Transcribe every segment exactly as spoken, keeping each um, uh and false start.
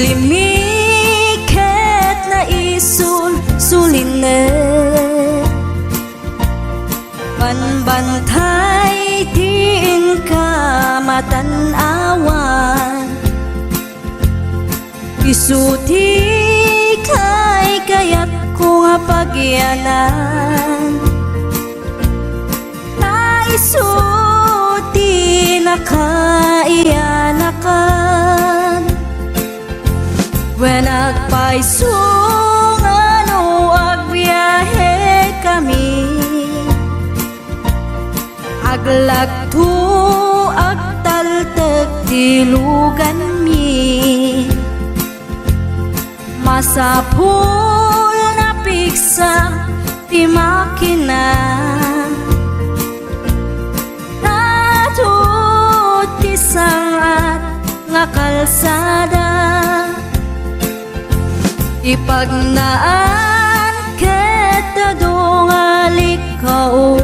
Limiket na isul sulinek. Banbantay ti inka matan-awan. Isu ti kaykayatko nga pagyanan. Ta isu ti nakaiyanakan. Wen agpayso nga no agbiahekami, aglagto, agtaltek ti luganmi. Masapul nga piksa ti makina. Adu ti sangat nga kalsada. Ipagnaan ket adu nga likao.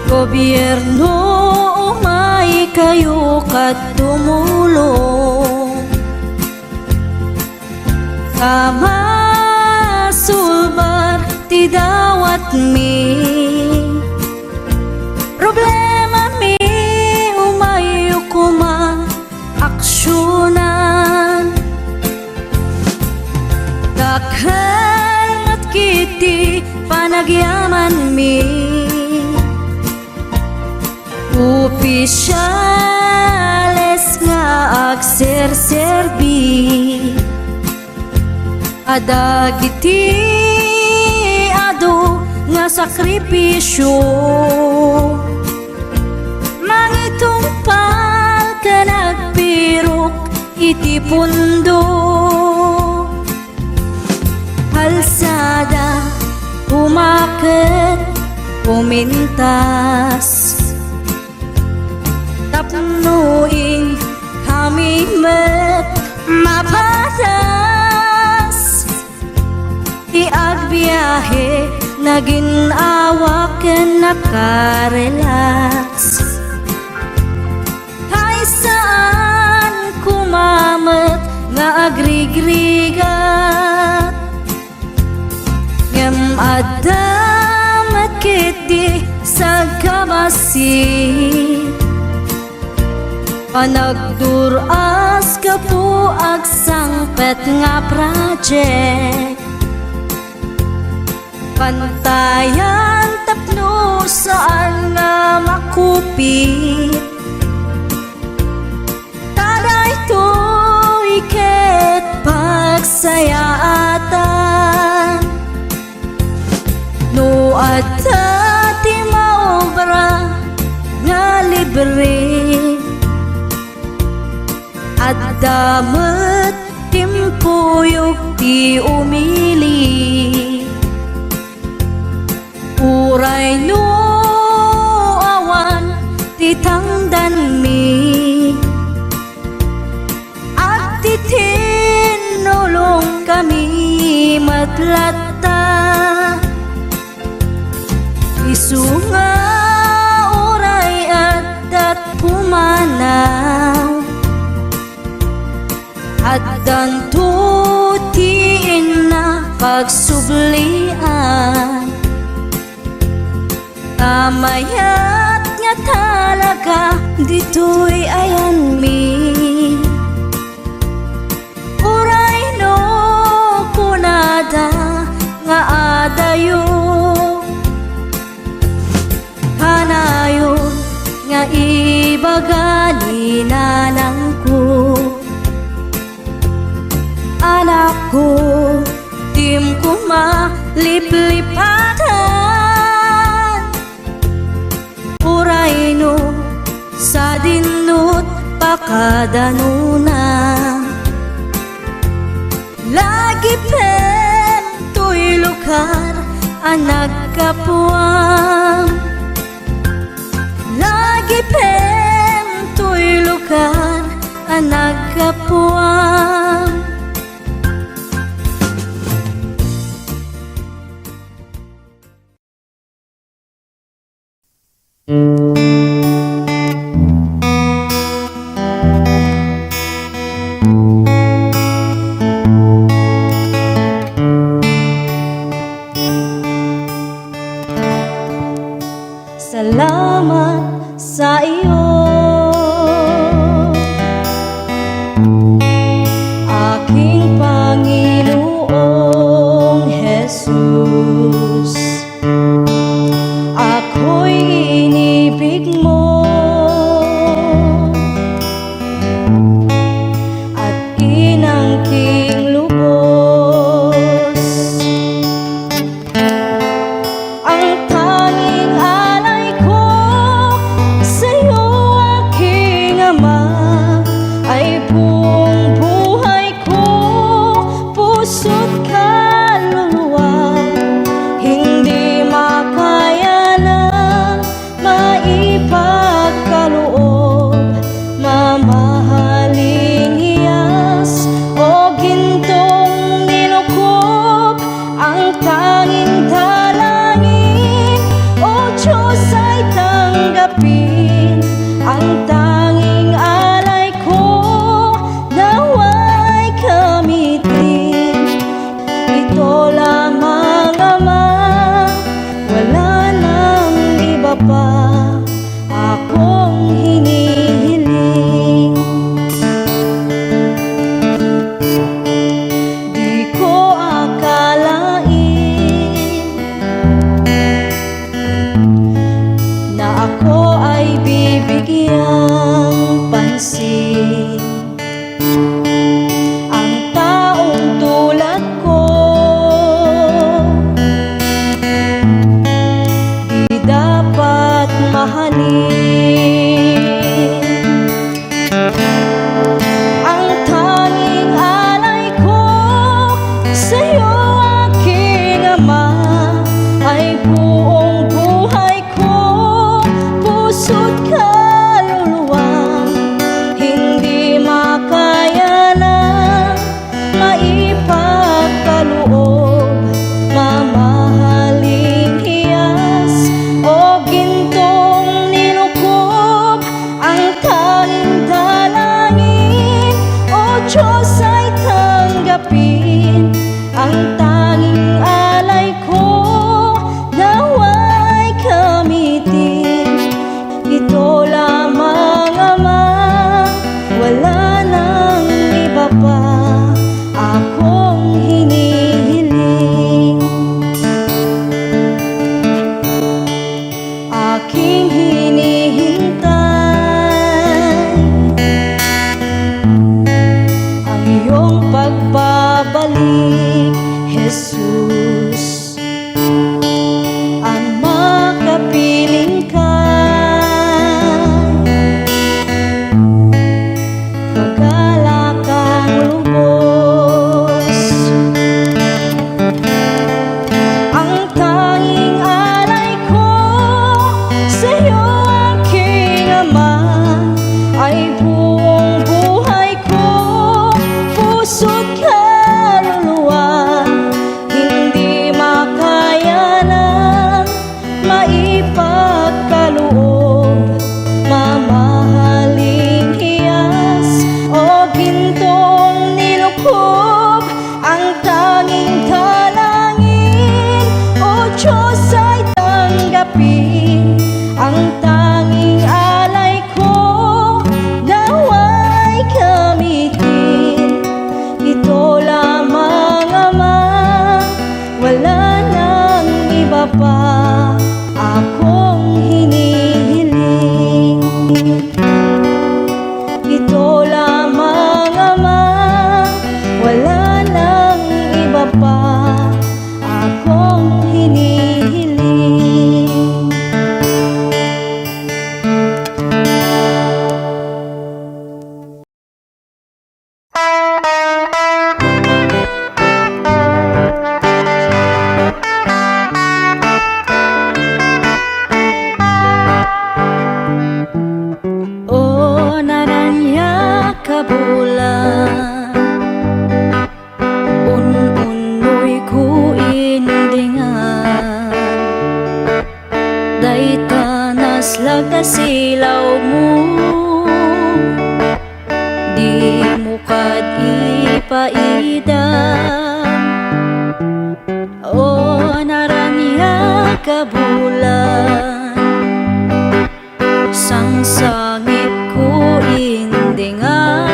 Gobierno, umaykayo ket tumulong. Ta masulbar ti dawatmi. Problemami, umayyo koma aksionan. Dakkel met ketdi panagyamanmi. Opisiales nga agserserbi. A dagiti adu nga sakripisio, mangitungpal ken agpirok iti pundo. Kalsada, umaket, umintas. Tapno inkami met mapadas. Ti agbiahe, nagin-awa ken nakarelax. Hay saan koma met nga agrigrigat. Ngem adda met ketdi sagkabassit. Panagdur-as gapu agsangpet nga project. Pantayan tapno saan nga makupit. Ta daytoy ket pagsayaatan. No adda ti maobra nga libre, adda met timpuyog ti umili. Uray no awan ti tangdanmi, agtitinnulongkami met latta. Isu nga uray addat pumanaw, addanto ti inna pagsublian. Ta mayat nga talaga ditoy ayanmi. Uray no kunada nga adayo, kanayon nga ibaga ni nanangko. Anakko, dimo koma liplipadan. Uray no sadinot pakadanona. Lagipem toy lugar a naggapuam. Lagipem toy lugar a naggapuam. Pin, ang tanging alayko, naway gamitin. Ito lamang, Ama, wala nang iba pa akong hinihiling. Aking hinihintay ang iyong pagbabalik, Jesus. Ang makapiling ka, pagala kang lubos. Ang tanging alay ko sa'yo, aking Ama, ay buong buhay ko, puso't kaluluwa, hindi makayanan maipagkaloob, mamahaling hiyas o gintong nilukob. Ang tanging dalangin, O Diyos, ay tanggapin. Ang tanging alay ko, naway gamitin. Ito lamang, Ama, wala nang iba pa akong hinihiling. Ito lamang, Ama, wala nang iba pa akong hinihiling. O naraniag a bulan, un-unnoyko indingan dayta naslag a silawmo. Dimo kad ipaida, o naraniag a bulan, sangsangitko indingan.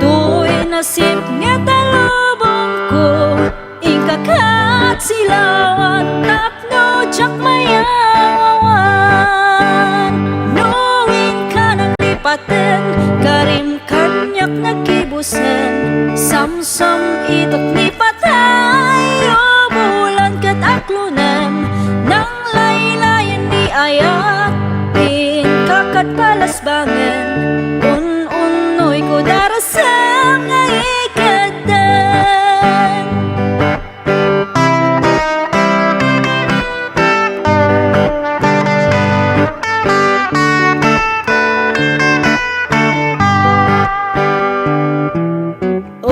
Toy nasipnget a lubongko, inka kad silawan tapno diak mayaw-awan. No inka nanglipaten, karim kaniak naggibusen. Samsam-itok ni patay, o bulan ket aklonem, nanglaylayen ni ayat, inka kad palasbangen. Un-unnoyko darasem nga iketdem. O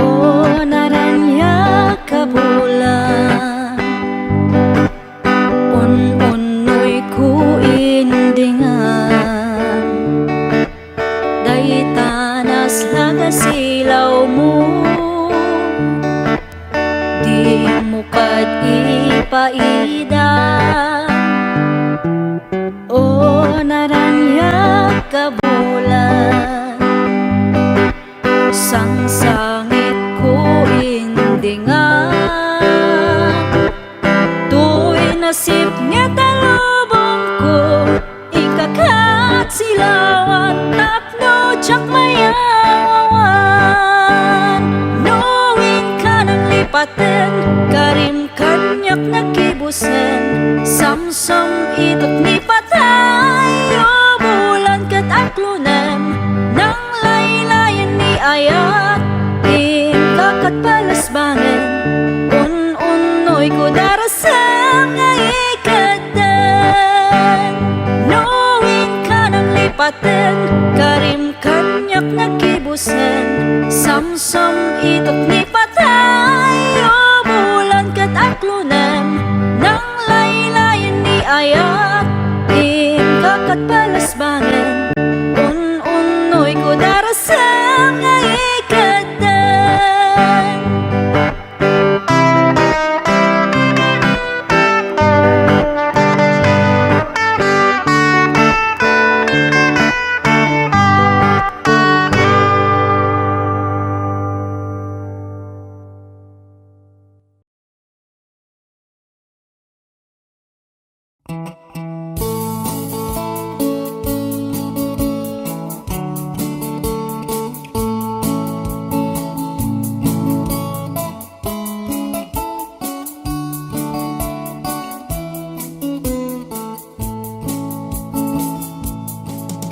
naraniag a bulan, un-unnoyko indingan dayta naslag a silawmo. Dimo kad ipaida, o naraniag a bulan, sangsangitko indingan. Toy nasipnget a lubongko, inka kad silawan tapno diak mayaw-awan. No inka nanglipaten, karim kaniak naggibusen. Samsam-itok ni patay, o bulan ket aklonem, nanglaylayen ni ayat, inka kad palasbangen. Un-unnoyko darasem nga iketdem. No inka nanglipaten, karim kaniak naggibusen. Samsam-itok ni patay, o bulan ket aklonem, nanglaylayen ni ayat, inka kad palasbangen. Un-unnoyko darasem nga iketdem.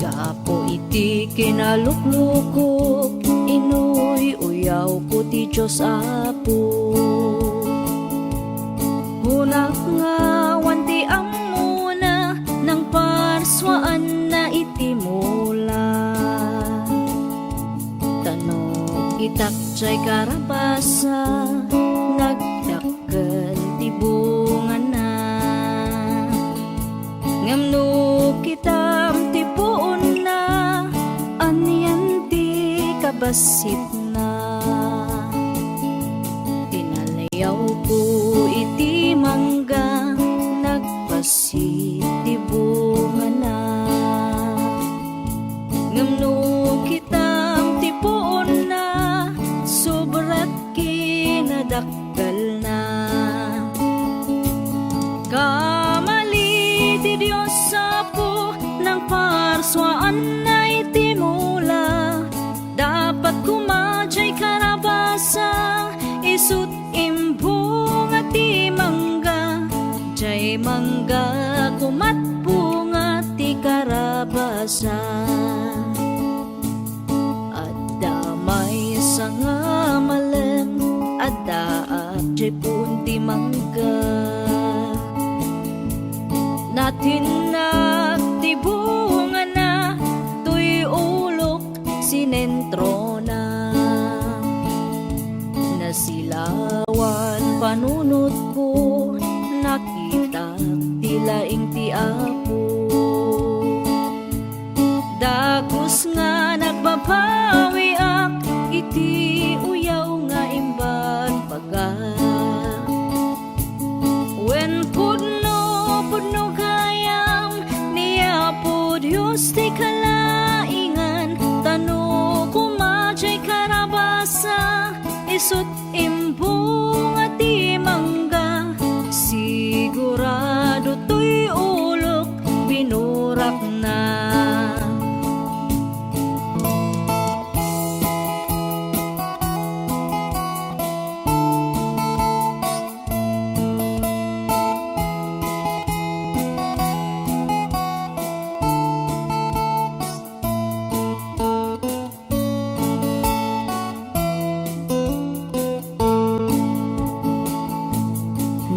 Gapu iti kinaluklukok, inuy-uyawko ti Dios, Apo. Hunak nga awan ti ammona, nangparsuaanna iti mula. Ta no kitak jay karabasa, nagdak- kel ti bungana. Ngem no kitam ti puonna, anian ti kabassitna? Tinaliyawko iti mangga, nagbassit ti bungana. Ngem no kitam ti puonna, sobra kinadakkelna. Kamali ti Dios, Apo, nangparsuaanna iti mula. Dapat koma jay karabasa, isut' imbunga ti mangga. Jay mangga komat bunga ti karabasa. Adda maysa nga malem, addaak jay puon ti mangga. Natinnak ti bungana, toy ulok sinentrona. Nasilawan panunotko, nakitak ti laing ti Apo. Dagus nga nagbabawiak iti uyaw nga imbagbaga. Wen pudno, pudno gayam ni Apo Dios ti kalaingan, ta no koma jay karabasa, isut' imbunga ti mangga, sigurado toy ulok binurakna.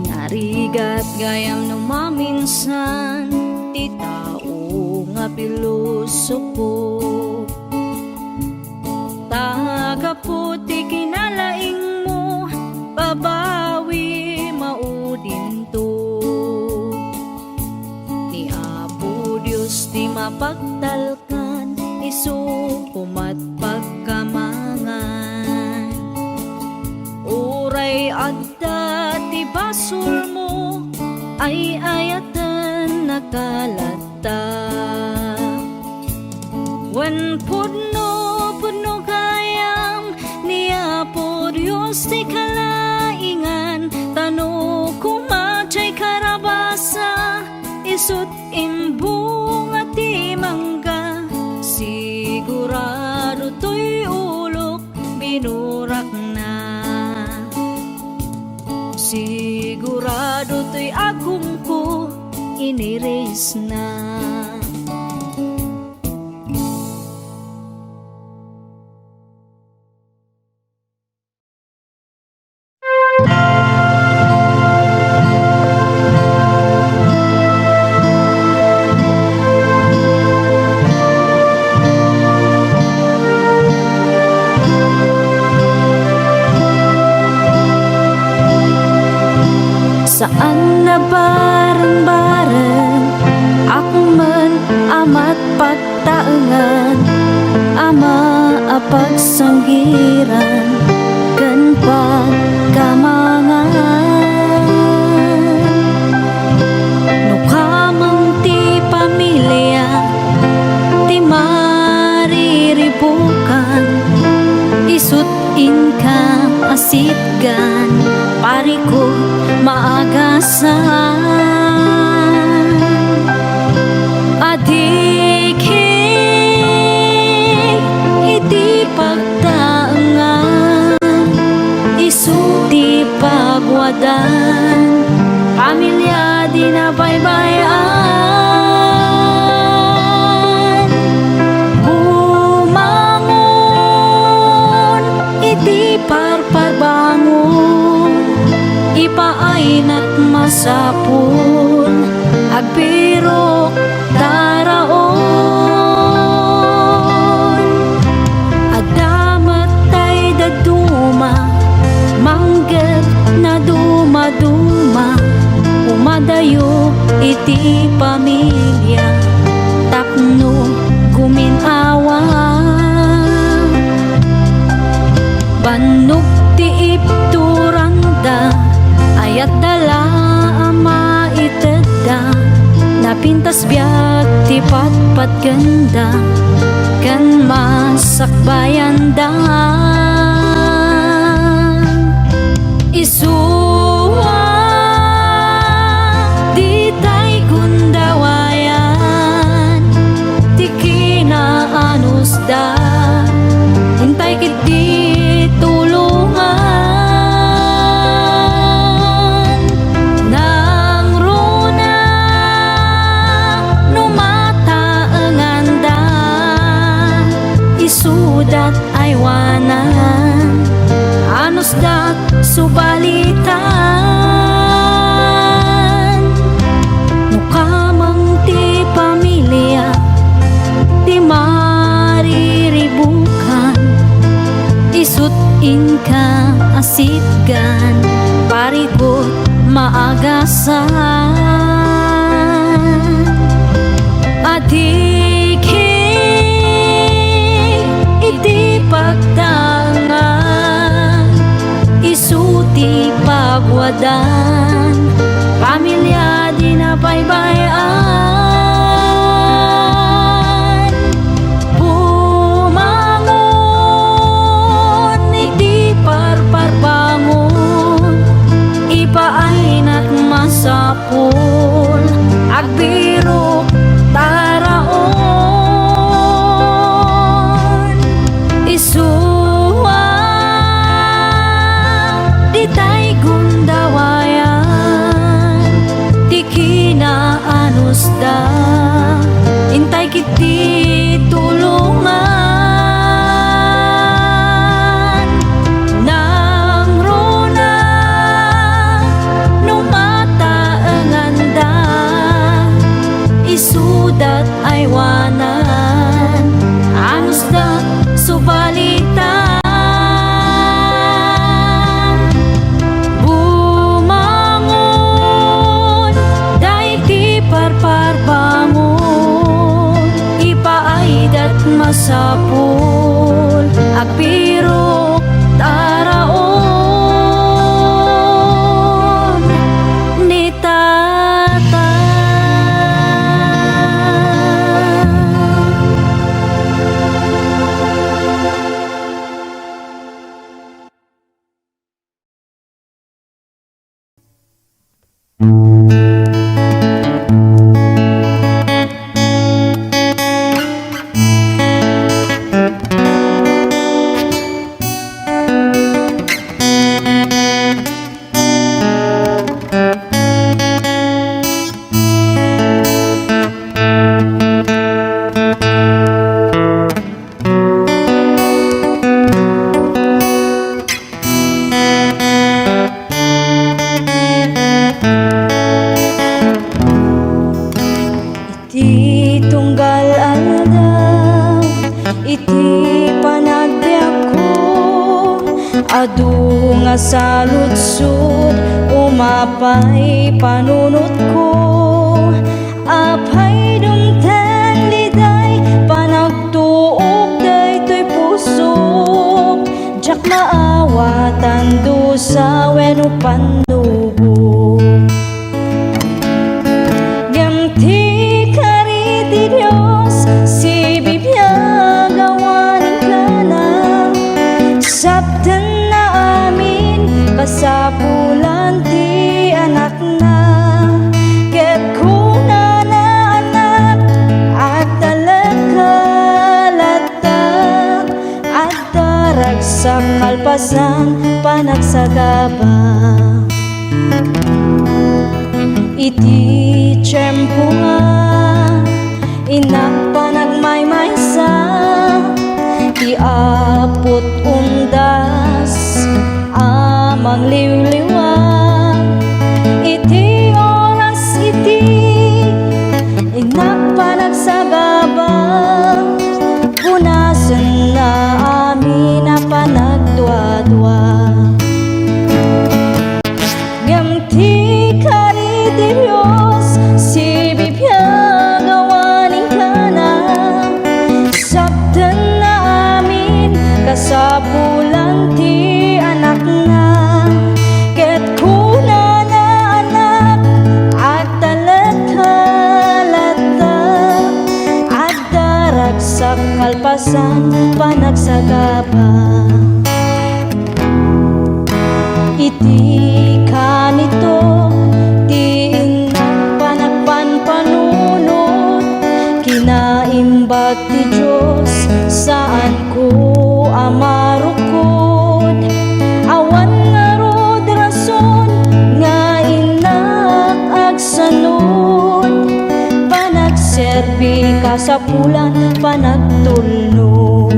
Narigat gayam no maminsan ti tao nga pilosopo. Ta gapu ti kinalaingmo, babawi maudinto. Ni Apo Dios ti mapagtalkan, isu komat pagkamangan. Uray adda ti basolmo, ay-ayaten nakalat ta. Wen pudno, pudno gayam ni Apo Dios ti kalaingan, ta no koma jay karabasa, isut' imbunga ti mangga, sigurado toy ulok binurakna. Sigurado toy agumko inirisna. Saan a bareng-bareng, ak met a matpagtaengan, ama a pagsanggiran ken pagkamangan. No kamem ti pamilia ti mariribukan, isut' inka a sitgan, parikut maagasan. Adiki iti pagtaengan, isu ti paguadan, pamilia di nabaybay-an. masapul, agbirok taraon. Adda met tay dadduma, manggep nadumaduma, umadayo iti pamilia tapno gumin-awa. Bannog ti ipturanda, ayatda la a maitedda. Napintas biag ti patpatgenda ken masakbayanda. Isu a ditay gundawayan ti kinaanusda, intay ketdi tulongan. Nangruna no mataenganda, isudat aywanan, anusdat subalitan. No kameng ti pamilia ti mariribukan, isut inka a sitgan, parigut maagasan. Adiki iti pagtangan, isu ti pagwadan, pamilia di nabaybay-an. Bumangon iti parparbangon, ipaaynak masapul, agbirok taraon. Isu a ditay gundawayan ti kinaanusda, intay ketdi tulongan. Nangruna no mataenganda, isudat aywanan, anusda subalitan. Bumangon, daydi parparbangon, ipaaydat masapul, agbirok taraon ni Tata. Iti tunggal aldaw, iti panagbiagko, adu nga saludsod, umapay panunotko. Apay, dumteng ni day panagtuok daytoy pusok, diak maawatan dusa wenno pannubo. Ngem ti kari ti Dios, sibibiag awanen kana, saptenna amin kasapulan ti Anak na. Ket kunana, Anak, agtalekka latta, adda ragsak kalpasan panagsagaba. Iti tiempo nga innak panagmaymaysa, ti apot undas a mangliwliwa. Iti Ragsak kalpasan panagsagaba. Iti kanito ti innak panagpanpanunot, kinaimbag ti Dios, saanko a marukod. Awan ngarud rason nga innak agsanud, panagserbi kasapulan panagtulnog.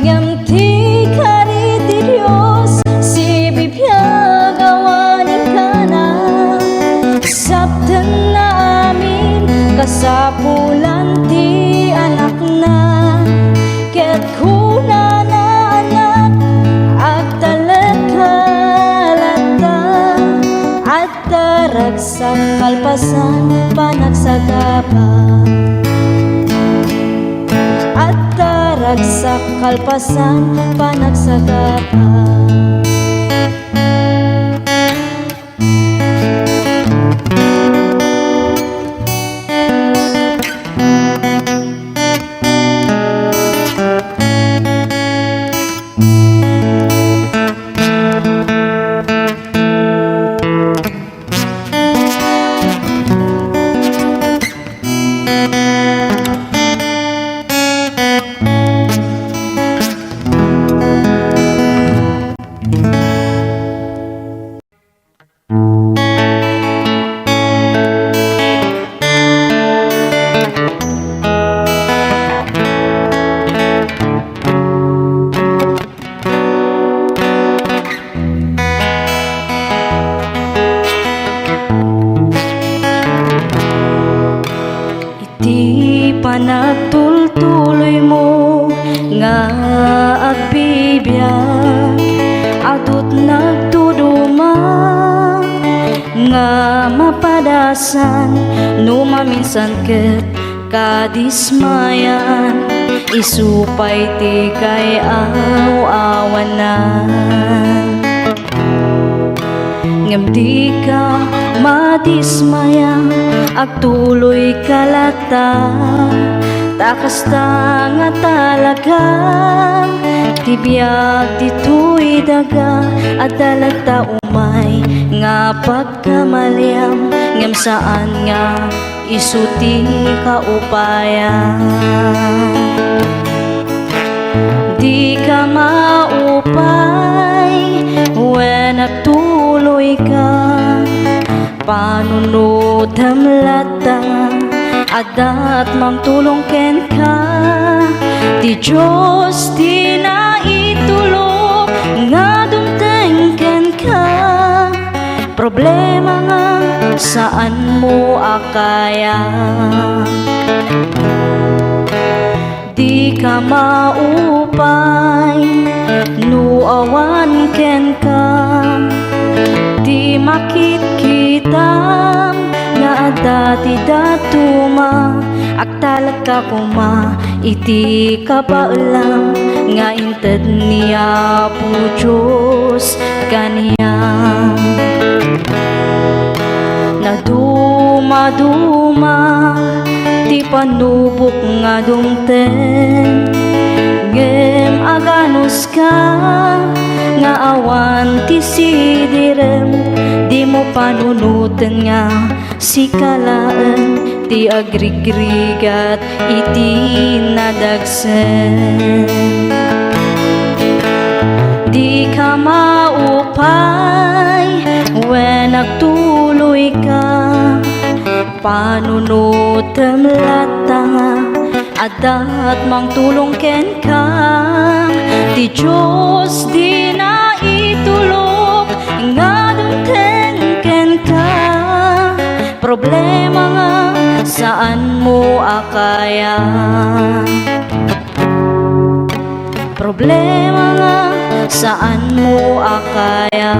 Ngem ti kari ti Dios, sibibiag awan inggana. Saptenna amin kasapulan ti anakna. Ket kunana, anak, agtalek ka latta. Adda ragsak kalpasan panagsagaba. Adda ragsak kalpasan panagsagaba. Iti panagtultuloymo nga agbibiag, adut nagtudoma nga mapadasan no maminsan ket kadismayan, isu pay ti kaaw-awanan. Ngem dika madismaya, agtuloyka latta, ta kasta nga talaga ti biag ditoy daga. Adda latta umay nga pagkamaliam, ngem saan nga isu ti kaupayan. Dika maupay wen agtuloyka, panunotem latta, adda't mangtulong kenka. Ti Dios ti naitulok nga dumteng kenka. Problema nga saanmo a kaya. Dika maupay no awan kenka. Ti makitkitam nga adda ti datuma, agtalekka koma iti kabaelam nga inted ni Apo Dios kaniam. Nadumaduma ti panubok nga dumteng, ngem aganuska nga awan ti sidirem, dimo panunoten nga sika laeng ti agrigrigat iti nadagsen. Dika maupay wen agtuloyka, panunotem latta, adda't mangtulong kenka. Ti Dios ti naitulok nga dumteng kenka. Problema nga saanmo a kaya. Problema nga saanmo a kaya.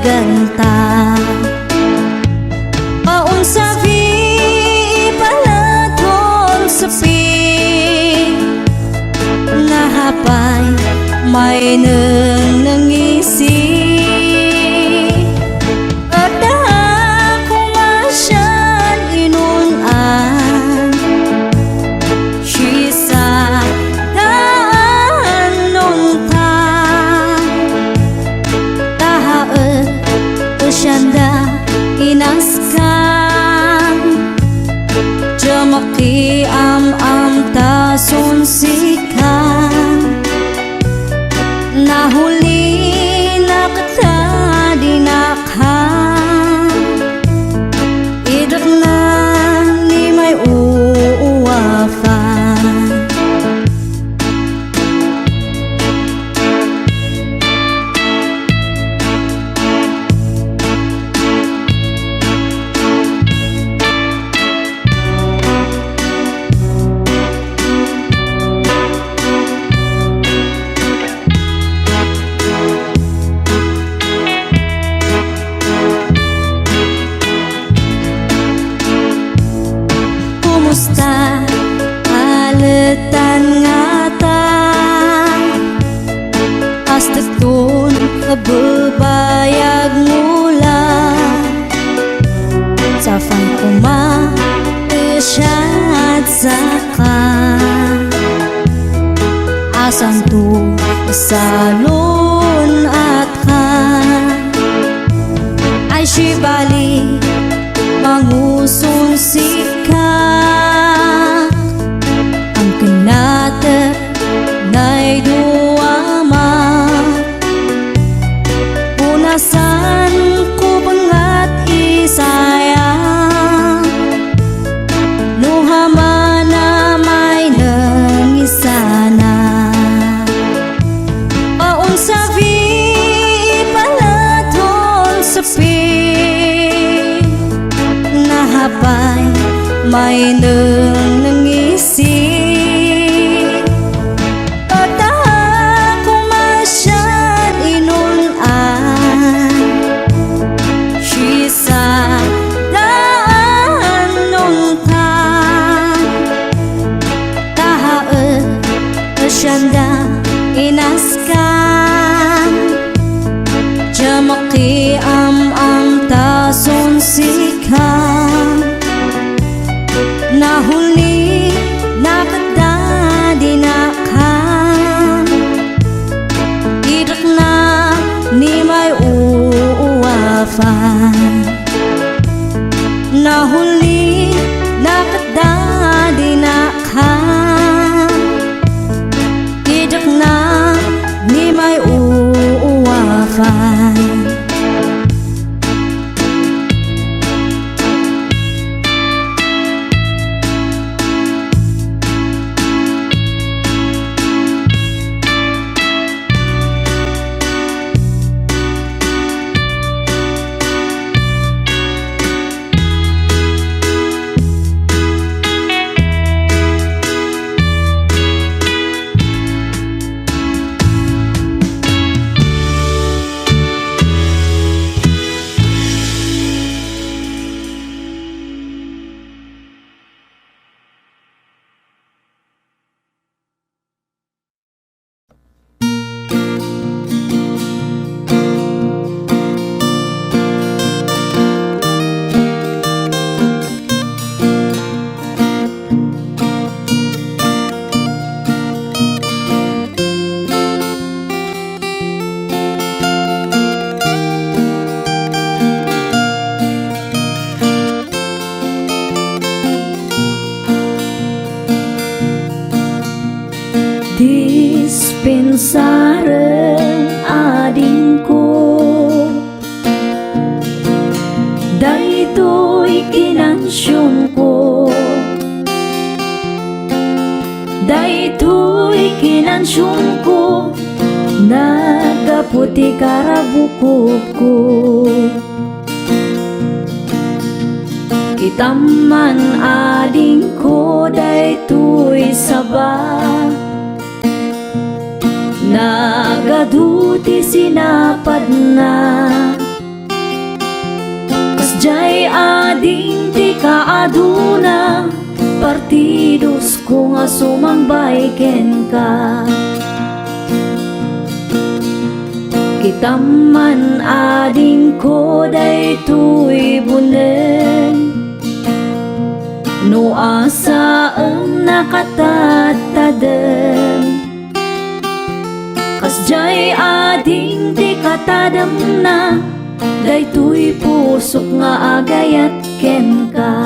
ganta. Awan sabi ipalatol sapi, nga apay mainengneng isi. Adda koma sian inun-an, siasada a nunta. Tahaet, sianda inaskan. Diak makiam-am ta sunsikan. Nahuli na kata dinak ha. Idakna ni may uuwafan. Kumusta? Aletan ngata. Astekton a babayag ngula. Saan koma ti siasaka. Asanto salun-atka. Ay sibali, mangusunsikak. Ang kinatek, nay duama. Punasan ko pengat isaya. No hamana maineng isana. Awan sabi ipalatol sapi. Nga apay mainengneng isi. Adda koma sian inun-an, siasada a nunta. Tahaet, sianda inaskan. Diak makiam-am ta sunsikan. Nahuli na kata dinak ha. Idakna ni may uuwafan. Nahuli na kata dinak ha. Idakna ni may uuwafan. Dispensaren adingko daytoy kinansionko. Daytoy kinansionko, naggapu ti karabukobko. Kitam man adingko daytoy saba, nagadu ti sinapadna. Diay ading ti kaaduna, partidosko nga sumangbay kenka. Kitam man adingko daytoy bunen, no asaem nakatadtadem. Kasdiay ading ti katademna, daytoy pusok nga agayat kenka.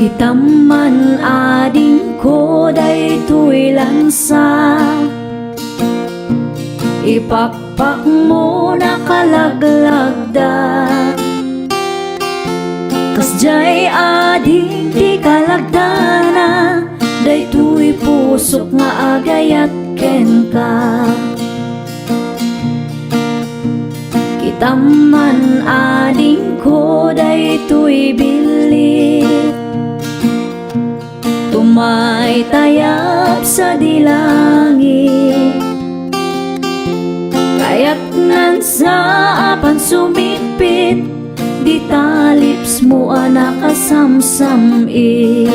Kitam man adingko daytoy lansa, ipakpakmo nakalaglagda. Kasdiay ading ti kalagdana, daytoy pusok nga agayat kenka. Kitam man adingko daytoy billit, tumaytayab sadi langit. Kayatnan sa a pansumipit, dita lipsmo a nakasamsam-it.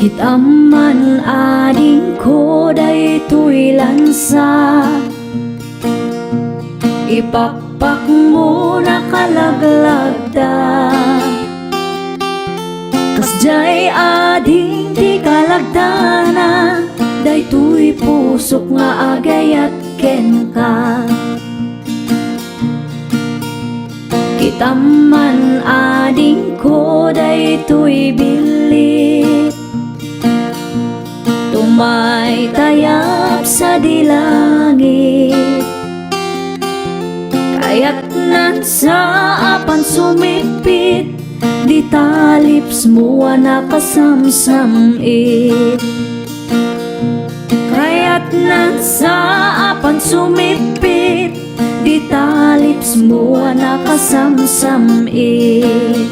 Kitam man adingko daytoy lansa, ipakpakmo nakalaglagda. Kasdiay ading ti kalagdana, daytoy pusok nga agayat kenka. Kitam man adingko daytoy billit, tumaytayab sadi langit. Kayatnan sa a pansumipit, dita lipsmo a nakasamsam-it. Kayatnan sa a pansumipit, dita lipsmo a nakasamsam-it.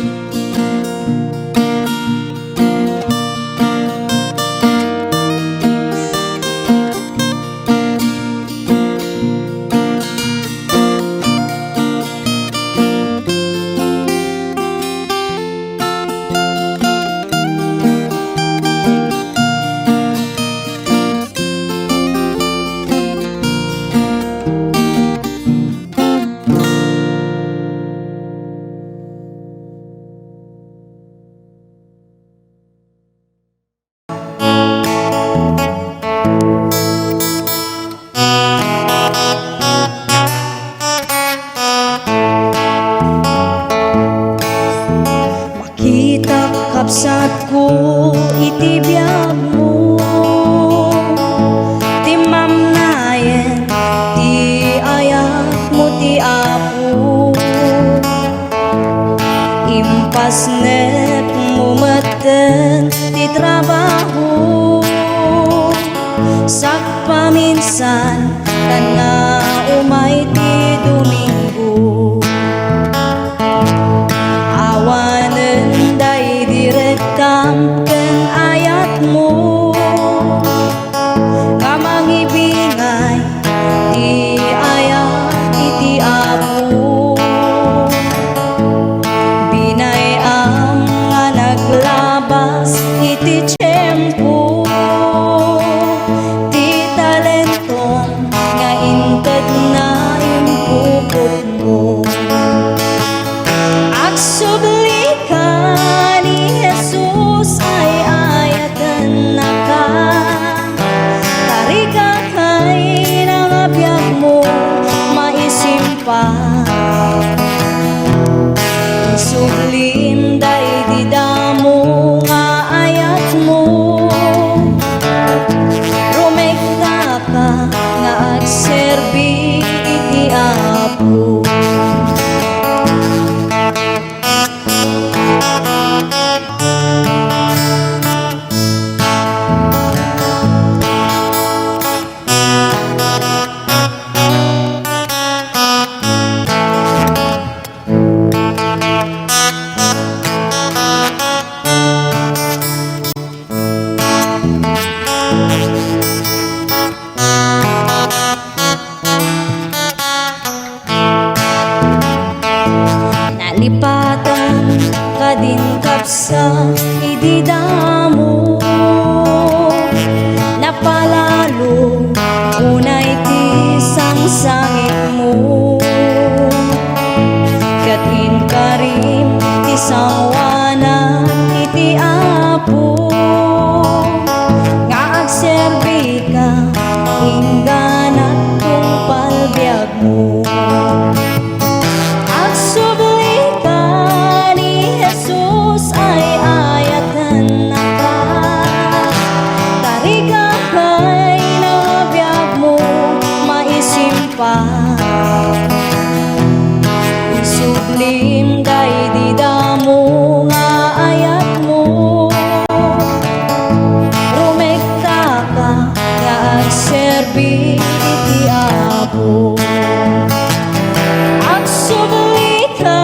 Makitak, kabsatko, iti biagmo, timmamnayen ti ayatmo ti Apo. Impasnekmo metten ti trabaho, sakpaminsan, tan nga umay ti Domingo. Awanen daydi rektam ken ayatmo. Nga mangibingay ti ayat iti Apo. Binay-am nga naglabas iti tiempo, ti talentom nga in- Kabsat idi damo, napalalo unay ti sangsangitmo, ket inkarim ti sangoanan iti Apo, nga agserbika inggana tungpal biag mo. Agsublika ni Jesus ay ayatennaka. Tarika kay nabiagmo maisimpay. Isublim daydi damo nga ayatmo. Rumektaka nga agserbi iti Apo. Agsublika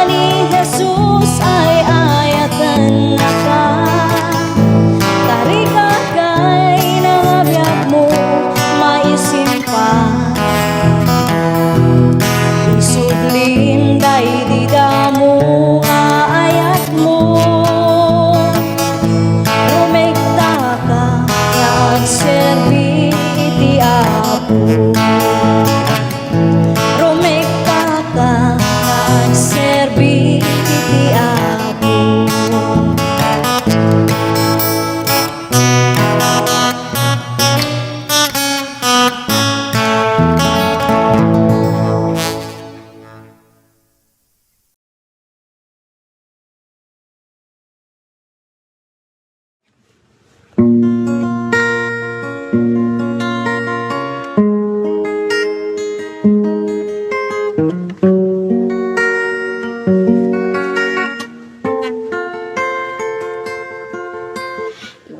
ni Jesus ay ayatennaka. Tarika kay nabiagmo maisimpay. Isublim daydi damo nga ayatmo. Rumektaka nga agserbi iti Apo. Rumektaka nga agserbi iti Apo.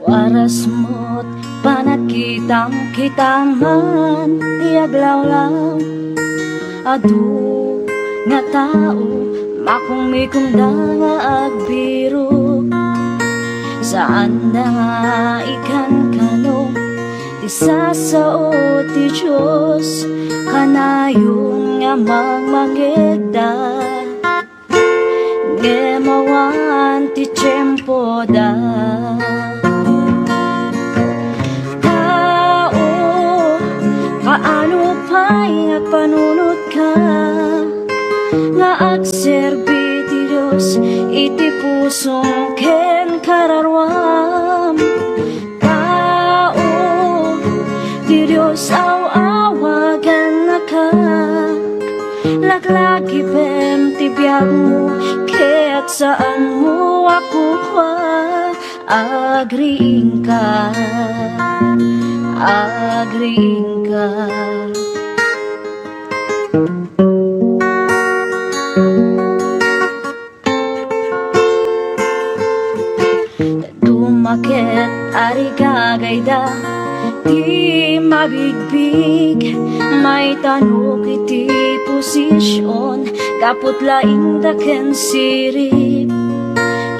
Iwaras mo't panagkitam, kitaman ti aglawlaw. Adu nga tao, makummikomda nga agbirok. Saanda nga ikankano ti sasao ti Dios, kanayon nga mangmangegda. Ngem awan ti tiempoda. Tao, kaano pay nga agpanunotka nga agserbi ti Dios iti pusom ken kararuam? Tao, ti Dios aw-awagannaka. Laglagipem ti biagmo, ket saanmo a kukua. Agriingka, agriingka. Dumaket a rigagayda ti mabigbig, maitanok iti posision, gapu't laingda ken sirib.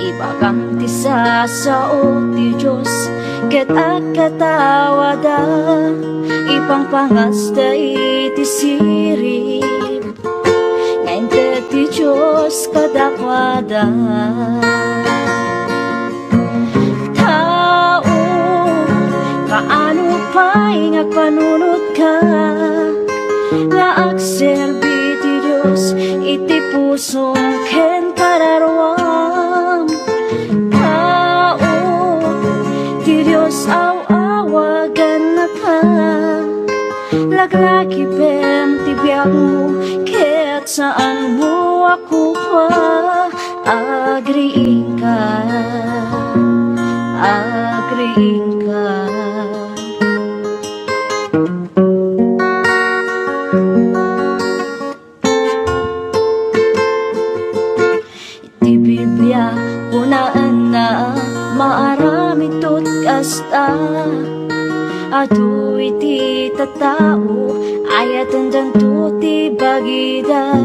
Ibagam ti sasao ti Dios, ket agkatawada, ipangpangasta iti sirib. Nga inted ti Dios kadakuada. Tao, kaano pay nga agpanunotka nga agserbi ti Dios iti pusom ken kararuam? Tao, ti Dios aw-awagannaka. Laglagipem ti biagmo, ket saanmo a kukua. Agriingka, agriingka. Iti Biblia, kunaenna, maaramidto ti kasta. Adu iti tattao, ayatendanto ti bagida.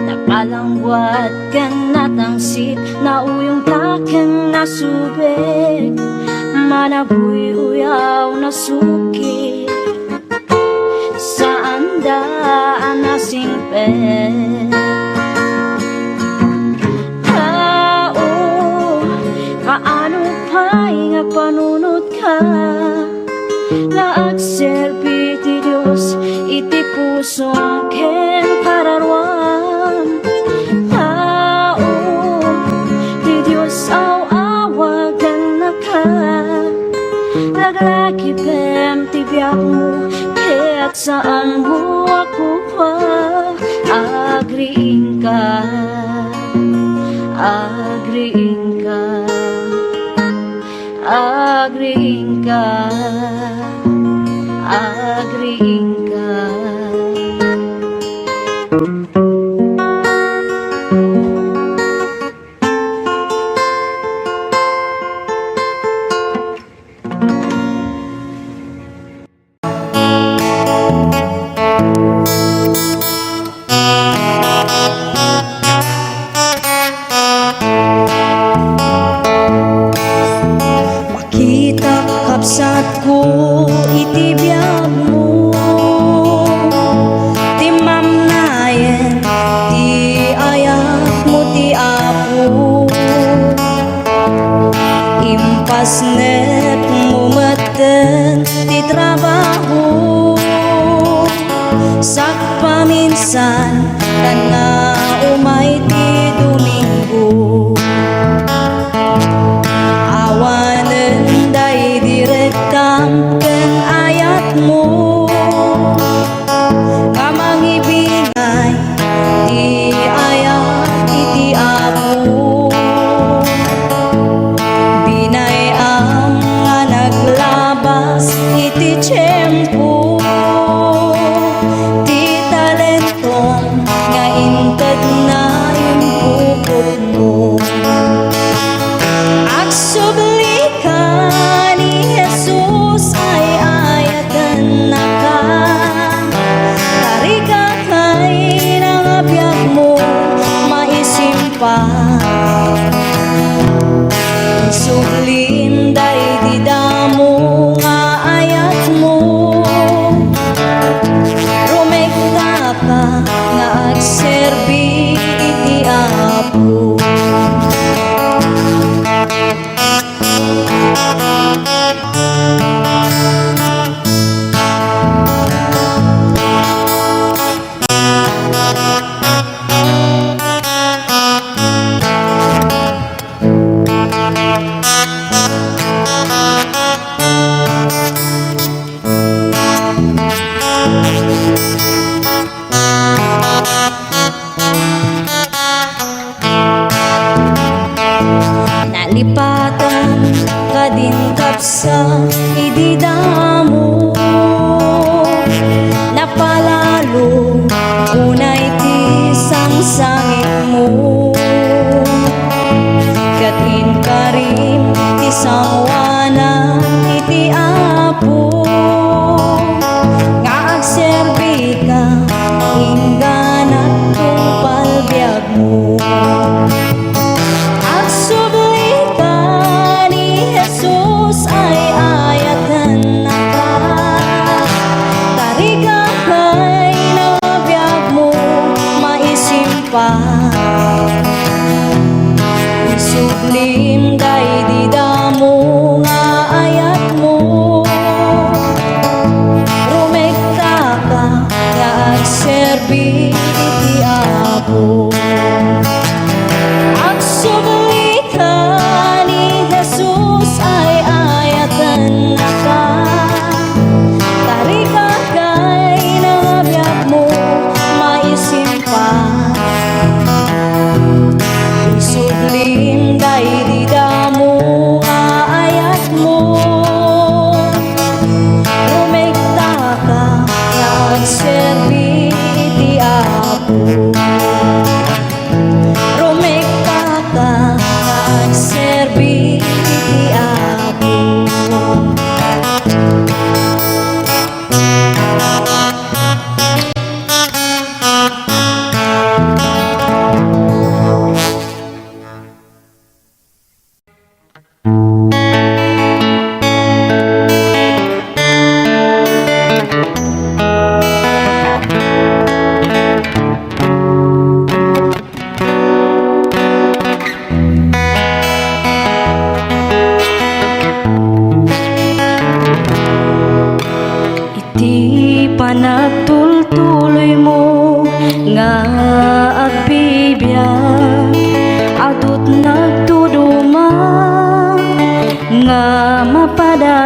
Napalangguat ken natangsit, nauyongta ken nasubek, manabuy-uyaw, nasukir. Saanda a nasingpet. Ay nga agpanunotka nga agserbi ti Dios iti pusom ken kararuam. Tao ti Dios, aw-awagannaka. Laglagipen ti biagmo ket saanmo a kupa. Agriingka, agriingka, agriingka, agriingka. Makitak, kabsatko, iti biagmo, timmamnayen ti ayatmo ti Apo. Impasnekmo metten ti trabaho, sakpaminsan, ta nga umay ti Domingo. Awanen daydi rektam ken ayatmo nga mangibinay ti ayat iti Apo. Binay-am nga naglabas iti tiempo ti talento nga intedna impuputmo. Agsublika ni Jesus ay ayatennaka. Tarigakay nga biagmo maisimpa. Sublin daydi damo nga ayatmo. Rumekta ka nga agserbi iti Apo. Nalipatan kadin kabsat idi damo, napalalo unay ti sangsangitmo. Ket inkarim ti sangoanan iti Apo nga agserbika, inggana tungpal biagmo. Agsublika ni Jesus ay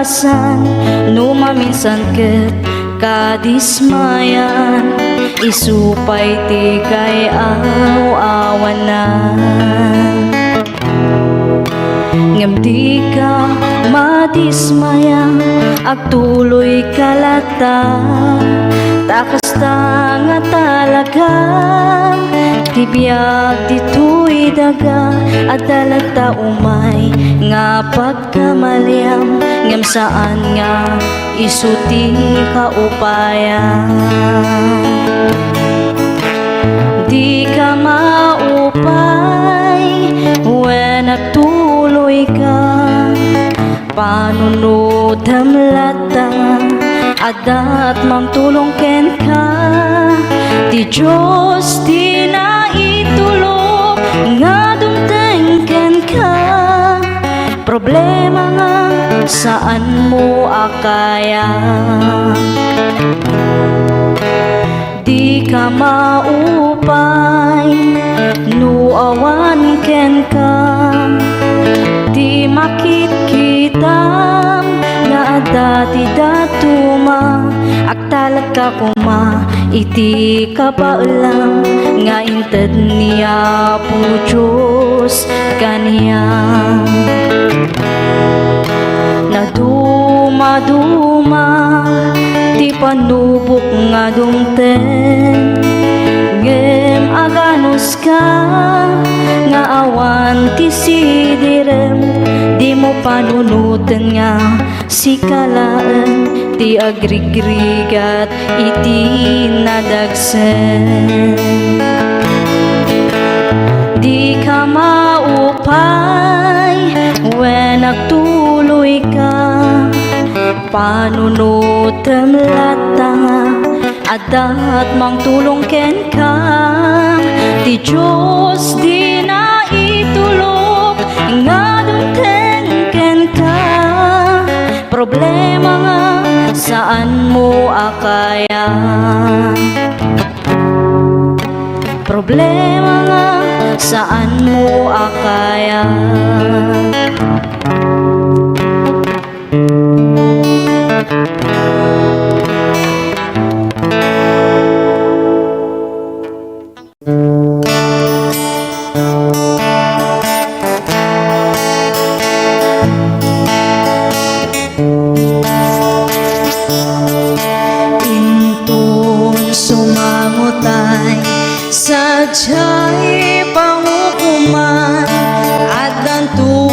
San no maminsan ket kadismayan, isu pay ti kay-aw-awanan. Ngem dika madismaya, agtuloyka latta, ta kasta nga talaga ti biag ditoy daga. Adda latta umay nga pag- kamaliam, ngem saan nga isu ti kaupayan. Dika maupay wen agtuloyka, panunotem latta, adda mangtulong kenka. Ti Dios ti naitulok nga dumteng kenka. Problema nga saan mo a kaya. Dika maupay no awan kenka ti makitkitam nga adda ti dadduma. Agtalekka koma iti kabaelam nga inted ni Apo Dios kaniam. Nadumaduma ti panubok nga dumteng, ngem aganuska nga awan ti sidirem. Dimo panunoten nga sika laeng ti agrigrigat iti nadagsen. Dika maupay wen agtuloyka, panunotem latta, adda mangtulong kenka. Ti Dios ti naitulok nga dumteng kenka. Problema nga saan mo a kaya. Problema nga saan mo a kaya. Inton sumangutay, sadiay pangukoman, addanto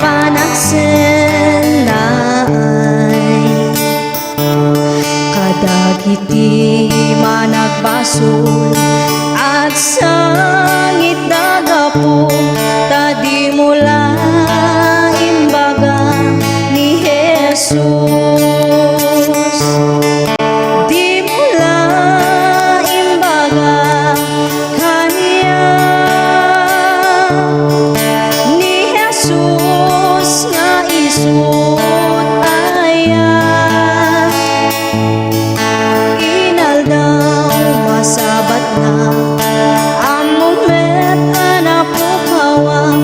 panagsennaay. Kadagiti managbasol, agsangitda gapu ta dimo la imbaga ni Jesus. Dimo la imbaga kaniak ni Jesus nga isu't aya. Inaldaw, masabatna, ammom met a napukawak,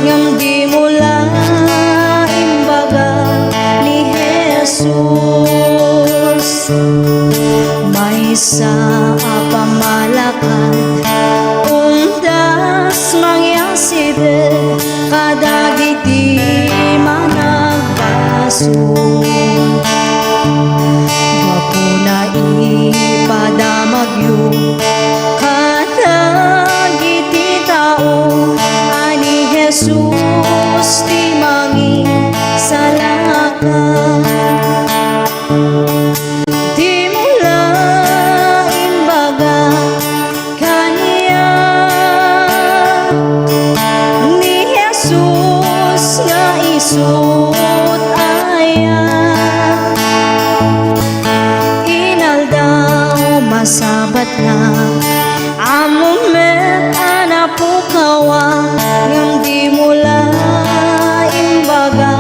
ngem dimo la imbaga ni Jesus. Maysa a pammalakad, umdas mangyasidet kadagiti managbasol. Gapuna ipadamagyo kadagiti tao a ni Jesus ti mangisalakan. Dimo la imbaga kaniak ni Jesus nga isu't aya. Inaldaw, masabatna, ammom met a napukawak, ngem dimo la imbaga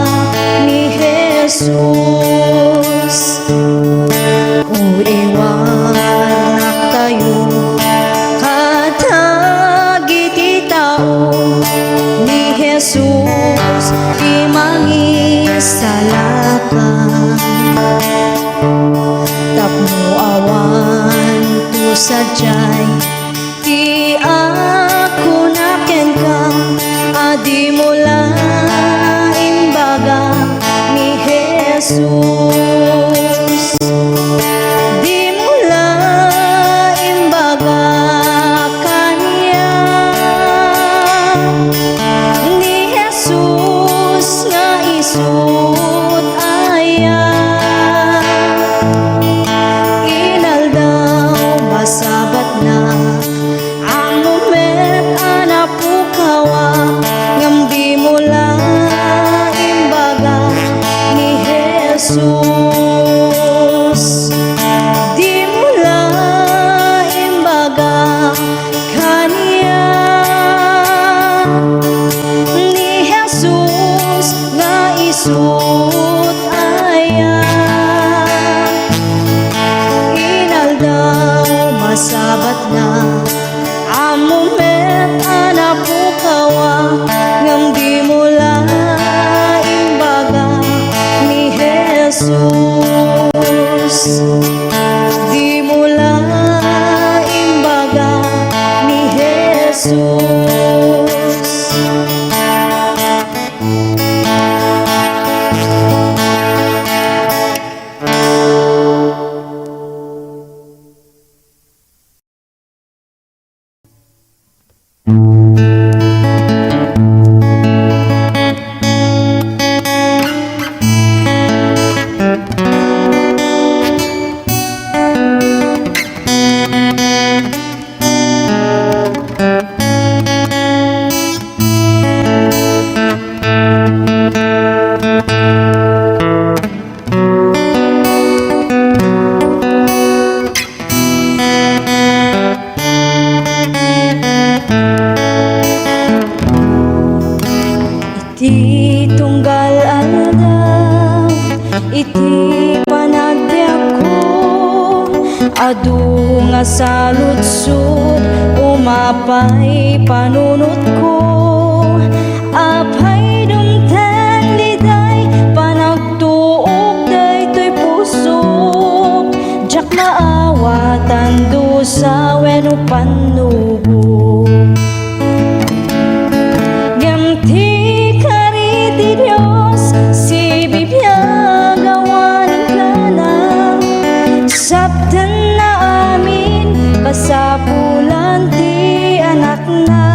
ni Jesus. Uiwannaktayo kadagiti tao ni Jesus Ti mangisalakan tapno awan to sadiay ti akuna kenka a dimo la imbaga ni Jesus. Dimo la imbaga kaniak ni Jesus nga isut aya. Inaldaw masabatna, ammom met a napukawak, ngem dimo la imbaga ni Jesus. Dimo la imbaga kaniak ni Jesus nga isut aya. Inaldaw masabatna, ammom met a napukawak, ngem dimo la imbaga ni Jesus. Dimo la imbaga ni Jesus. Iti tunggal aldaw, iti panagbiagko, adu nga saludsod, umapay panunotko. Apay, dumteng diay panagtuok daytoy pusok, diak maawatan dusa wenno pannubo. Ngem ti kari ti Dios, sibibiag awan inkana, saptenna amin kasapulan ti Anakna.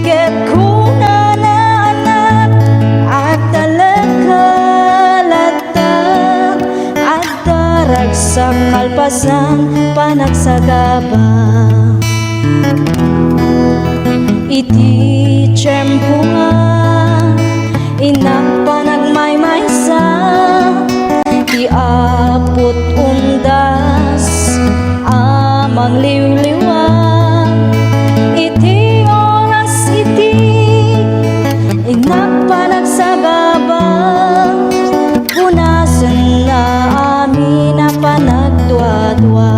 Ket kunana, Anak, agtalekka latta, adda ragsak kalpasan panagsagaba. Iti tiempo nga innak panagmaymaysa, ti Apo't umdas a mangliwliwa. Iti oras iti innak panagsagaba, punasenna amin a panagduadua.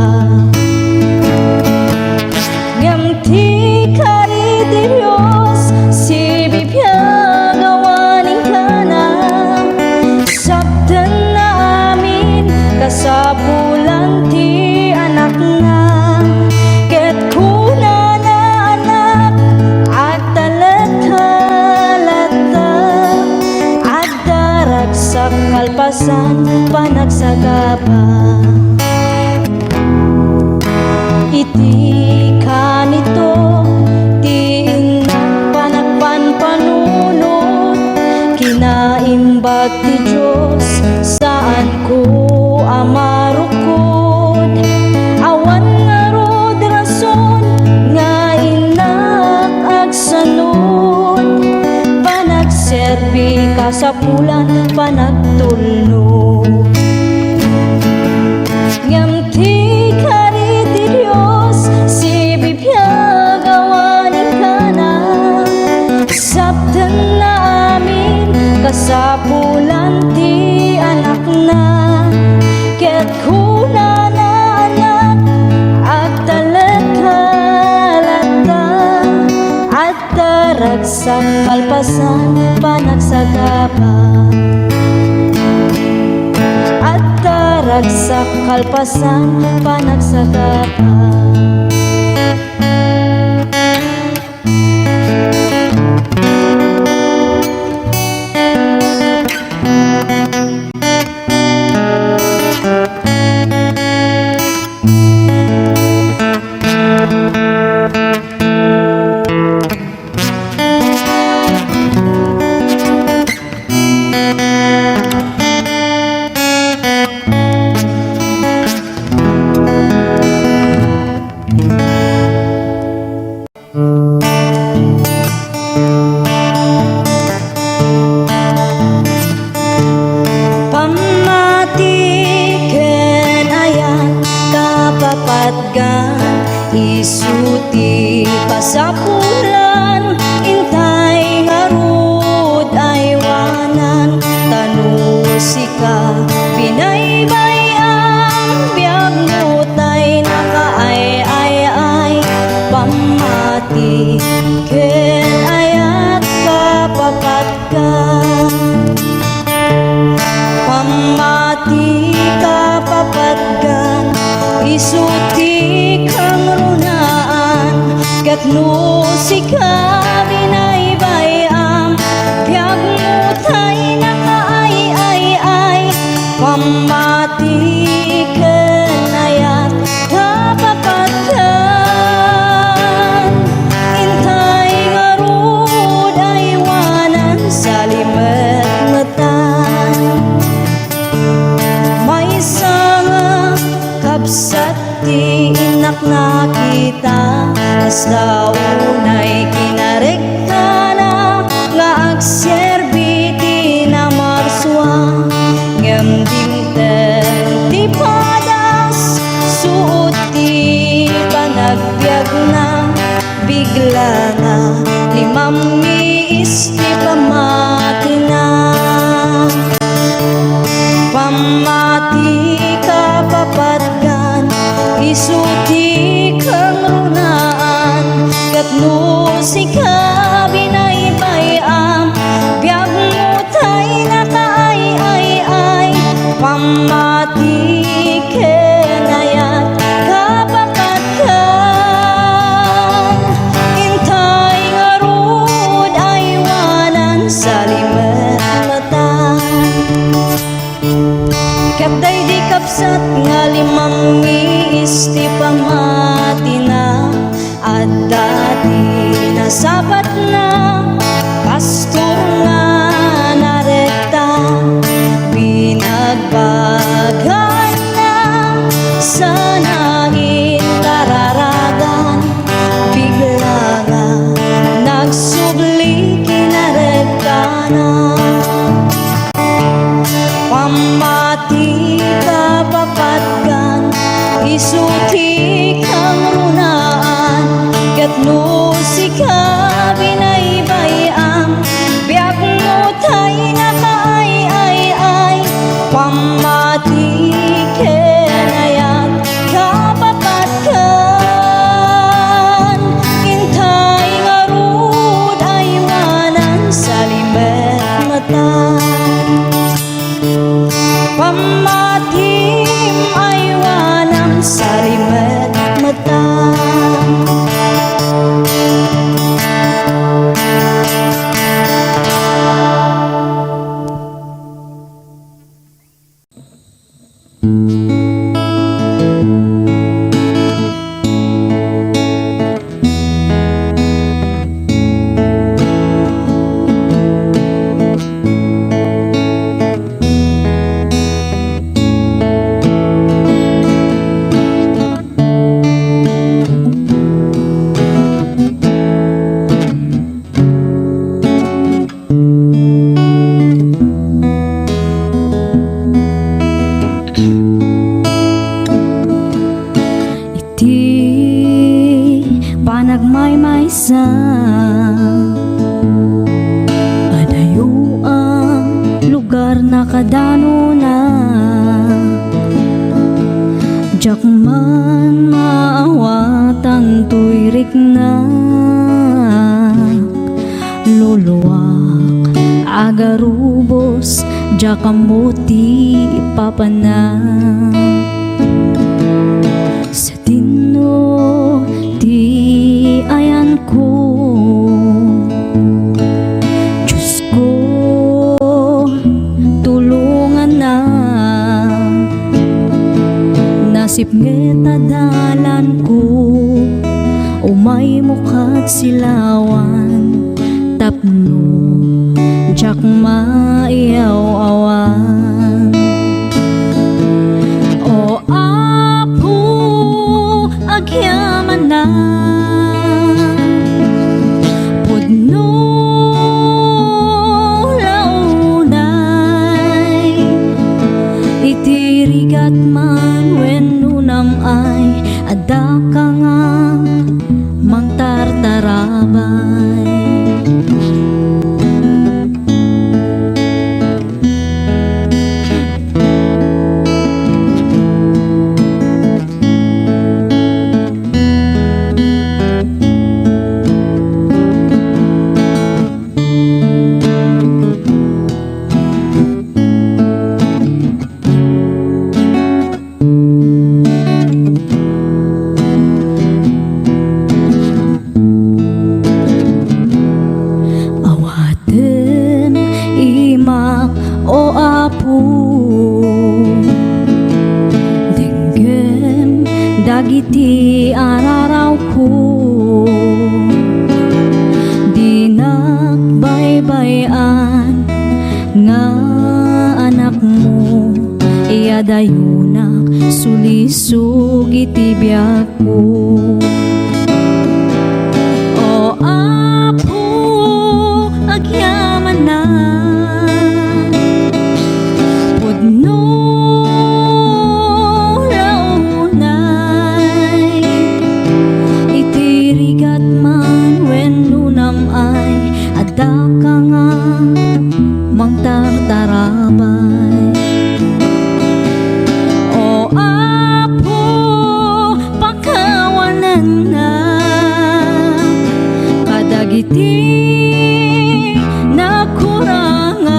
Ngem ti kari ti Dios, sibibiag awan inkana, saptenna amin kasapulan ti Anakna. Ket kunana, Anak, agtalekka latta, adda ragsak kalpasan panagsagaba. Iti kanito ti innak panagpanpanunot, kinaimbag ti Dios, saanko a marukod. Awan ngarud rason nga innak agsanud, panagserbi kasapulan panagtulnog. Ngem ti kari ti Dios, sibibiag awan inkana, saptenna amin kasapulan ti Anakna. Ket kunana, Anak, agtalekka latta, adda ragsak Ragsak kalpasan panagsagaba. Adda ragsak kalpasan panagsagaba. Pammati ken ayat, kapapatgan, isu ti pasapulan, intay ngarud aywanan, ta no sika binaybay-am, biagmo tay nakaay-ay-ay, pammati ken ayat, kapapatgan. Pammati, kapapatgan, isu ti kangrunaan, ket no sika binaybay-am, biagmo tay nakaay-ay-ay, pammati ken ayat, kapapatgan, intay ngarud aywanan, salimetmetan. Maysa nga kabsat ti innak nakita, kasla unay kinarektana nga agserbi ti namarsua, ngem dimten ti padas, suot ti panagbiagna, bigla nga limammiis ti pammatina. Pammati, kapapatgan, isu ti kangrunaan, ket no sika binaybay-am, biagmo tay nakaay-ay-ay, pammati ken ayat, kapapatgan, intay ngarud aywanan, salimetmetan. Ket daydi kabsat nga limammiis ti pammatina, adda ti nasabatna, pastor nga narekta, binagbagaanna, sana inkararagan, bigla nga nagsubli kinarektana. Pammati, kapapatgan, Agarubos, diak ammo ti papanak. Sadino ti ayanko? Diosko, tulongannak. Nasipnget a dalanko, umaymo kad silawan, tapno diak maiyaw-awan. O Apo, agyamanak, pudno la unay, iti rigat man wenno nam-ay, addaka nga mangtartarabay. Awatem imak, O Apo, denggem dagiti ararawko. Dinak baybay-an nga anakmo, iyadayonak sulisog iti biagko. O Apo, agyamanak, pudno la unay, iti rigat man wenno nam-ay, addaka nga mangtartarabay. O Apo, pakawanennak kadagiti nakurangak.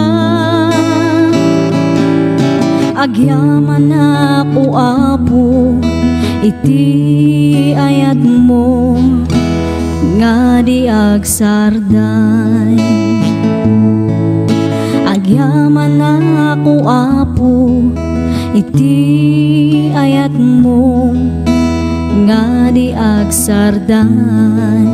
Agyamanak, O Apo, iti ayatmo nga di agsarday. Agyamanak, O Apo, iti ayatmo nga di agsarday.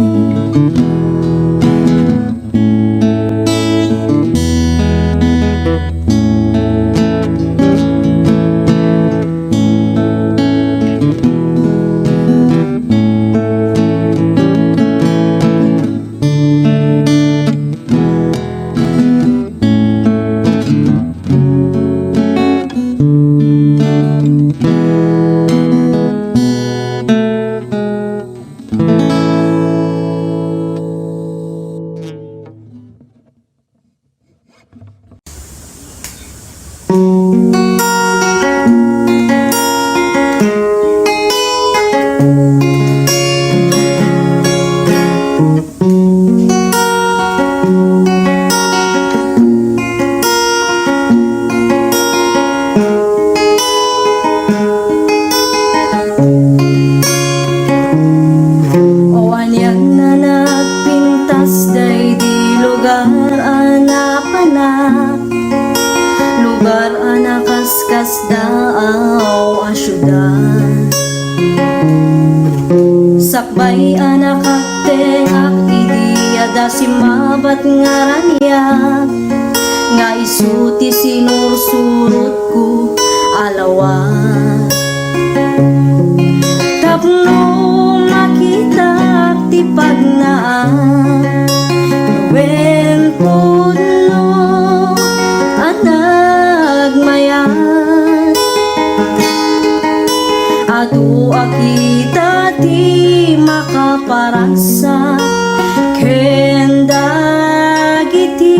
O anian a nagpintas daydi lugar a napanak, lugar a nakaskasdaaw a siudad. Sakbay a nakatengak idi adda simmabat nga raniag, nga isu ti sinursurotko a lawas. Tapno makitak ti pagnaak wen pudno a nagmayat. Adu a kita ti makaparagsak ken dagiti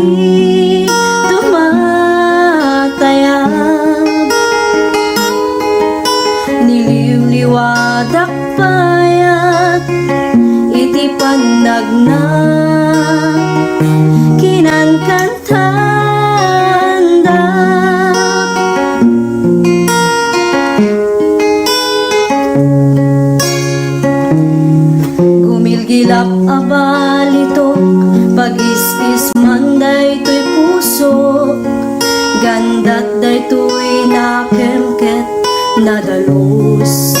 tumatayab. Niliwliwadak payat iti pannagna, kinankanta Isman daytoy pusok, gandat daytoy nakem ket nadalus.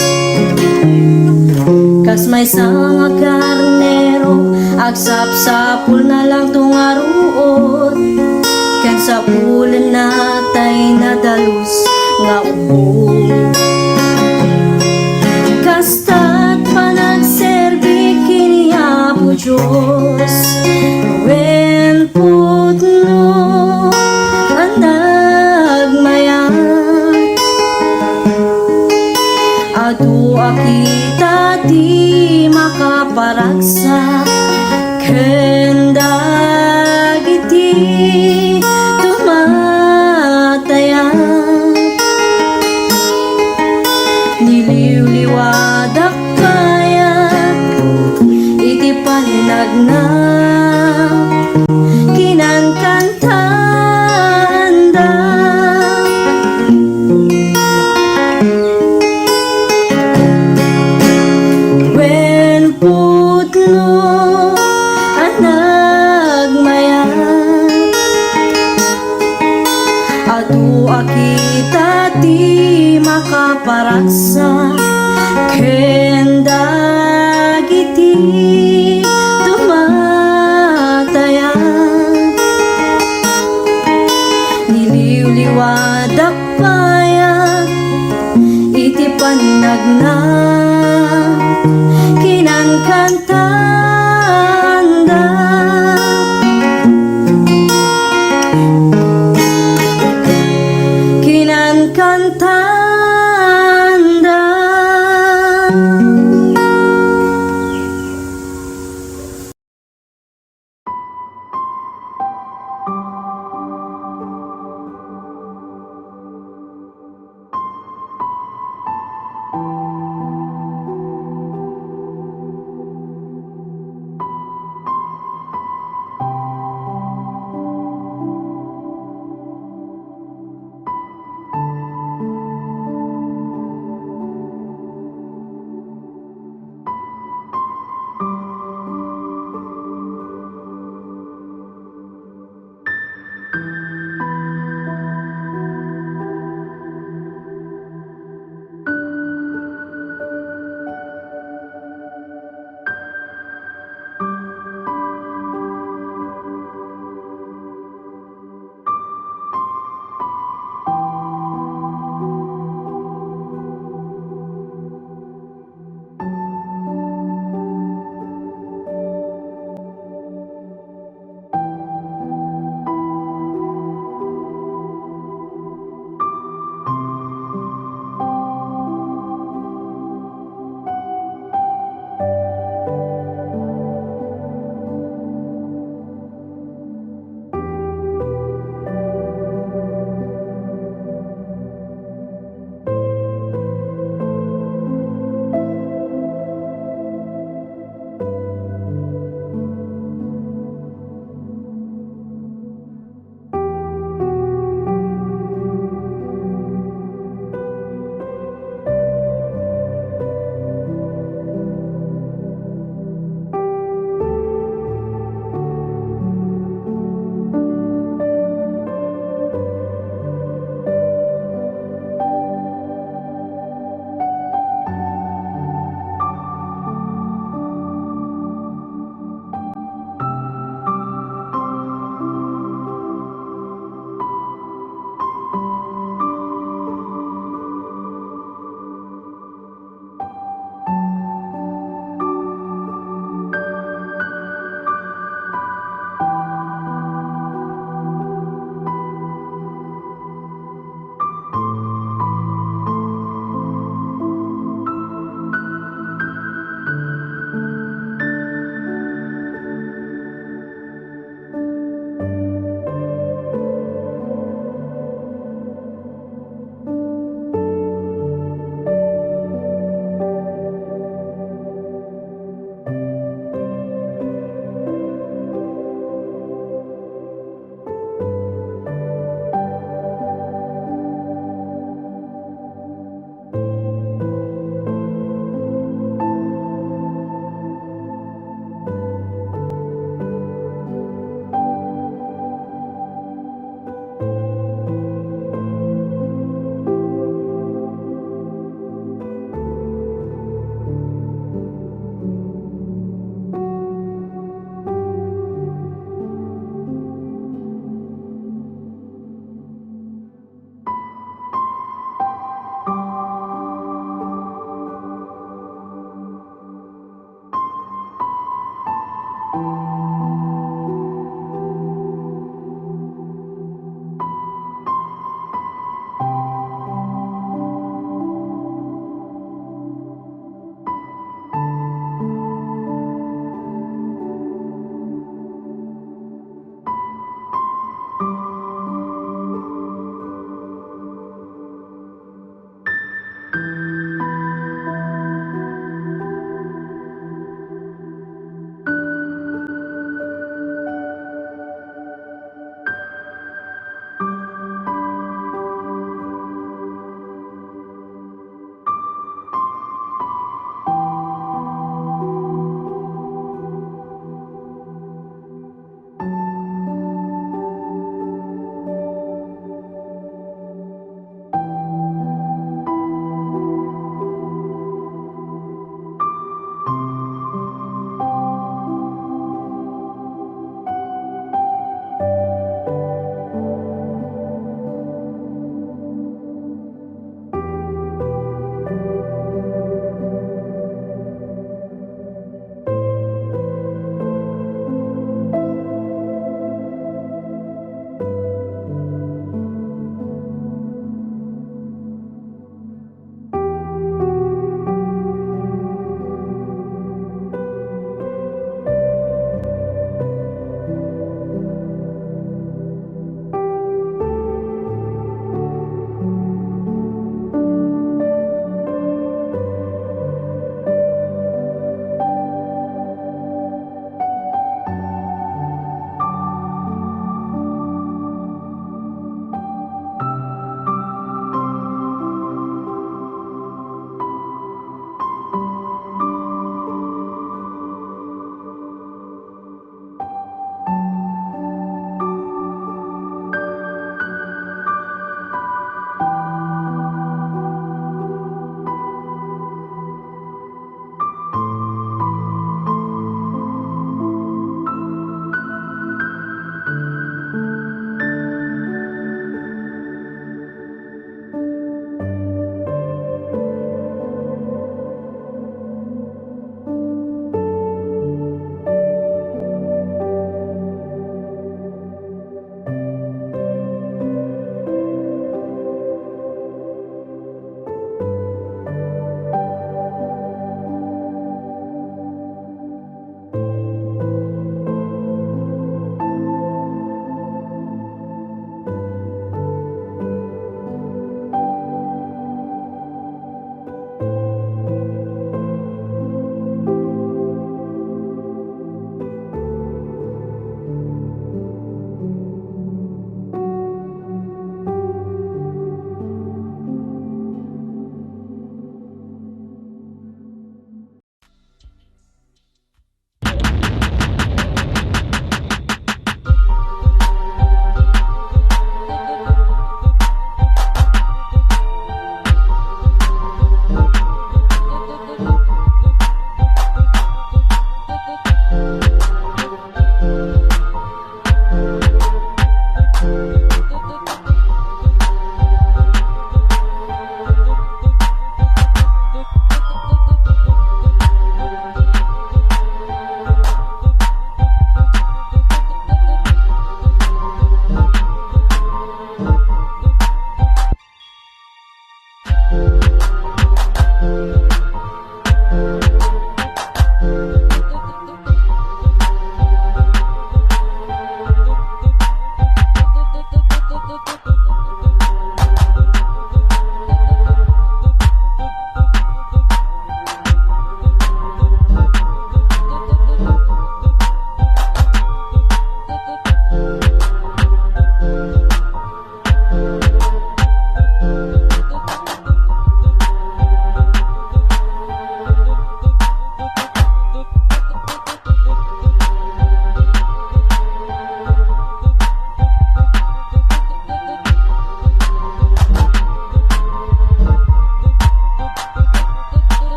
Kas maysa nga karnero, agsapsapulna langto nga ruot, ken sapulenna tay nadalus nga ubbog. Kasta ti panagserbi ken ni Apo Dios, wen pudno a nagmayat. Adu a kita ti makaparagsak ken dagiti tumatayat. Niliwliwadak kayat iti pannagna, kinankantaanda. Wen pudno a nagmayat. Adu a kita ti makaparagsak ken dagiti tumatayat. Niliwliwadak payat iti pannagna, kinankan